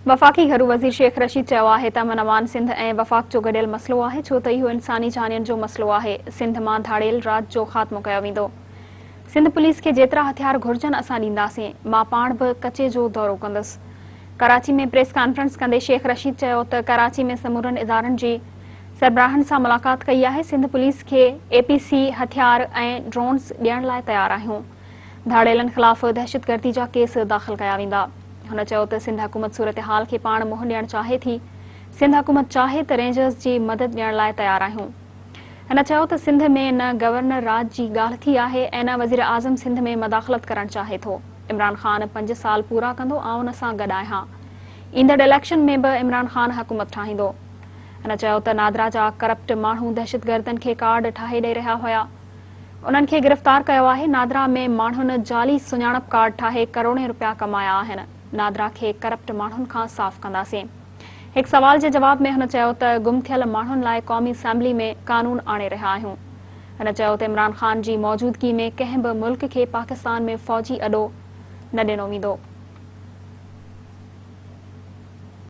وفاقي گهرو وزير شيخ رشيد چيو آهي ته امن امان سنڌ ۽ وفاق جو گڏيل مسئلو آهي ڇو ته اهو انساني جانين جو مسئلو آهي، سنڌ مان ڌاڙيل راڄ جو خاتمو ڪيو ويندو. سنڌ پوليس کي جيترا هٿيار گهرجن اسان ڏينداسين، مان پاڻ به ڪچي جو دورو ڪندس. ڪراچي ۾ پريس ڪانفرنس ڪندي شيخ رشيد چيو ته ڪراچي ۾ سمورن ادارن جي سربراهن سان ملاقات ڪئي آهي، سنڌ پوليس کي اي پي سي هٿيار ۽ ڊرونز ڏيڻ لاء تيار آهيون. ڌاڙيلن خلاف دهشتگردي جا ڪيس داخل ڪيا ويندا. هن چيو ته سنڌ حڪومت صورتحال کي پاڻ منهن ڏيڻ چاهي ٿي، سنڌ حڪومت چاهي ته رينجرز جي مدد ڏيڻ لاء تيار آهيون. هن چيو ته سنڌ ۾ نه گورنر راڄ جي ڳالهه ٿي آهي ۽ نه وزيراعظم سنڌ ۾ مداخلت ڪرڻ چاهي ٿو، عمران خان پنج سال پورا ڪندو آئون ان سان گڏ آهيان، ايندڙ اليڪشن ۾ به عمران خان حڪومت ٺاهيندو. هن چيو ته نادرا جا ڪرپٽ ماڻهو دهشتگردن کي ڪارڊ ٺاهي ڏئي رهيا هيا، انهن کي گرفتار ڪيو آهي، نادرا ۾ ماڻهن جعلي سڃاڻپ ڪارڊ ٺاهي ڪروڙين رپيا ڪمايا آهن، نادرا کي ڪرپٽ ماڻهن کان صاف ڪنداسين. هڪ سوال جي جواب ۾ هن چيو ته گم ٿيل ماڻهن لاء قومي اسيمبلي ۾ قانون آڻي رهيا آهيون. هن چيو ته عمران خان جي موجودگي ۾ ڪنهن به ملڪ کي پاڪستان ۾ فوجي اڏو نه ڏنو ويندو.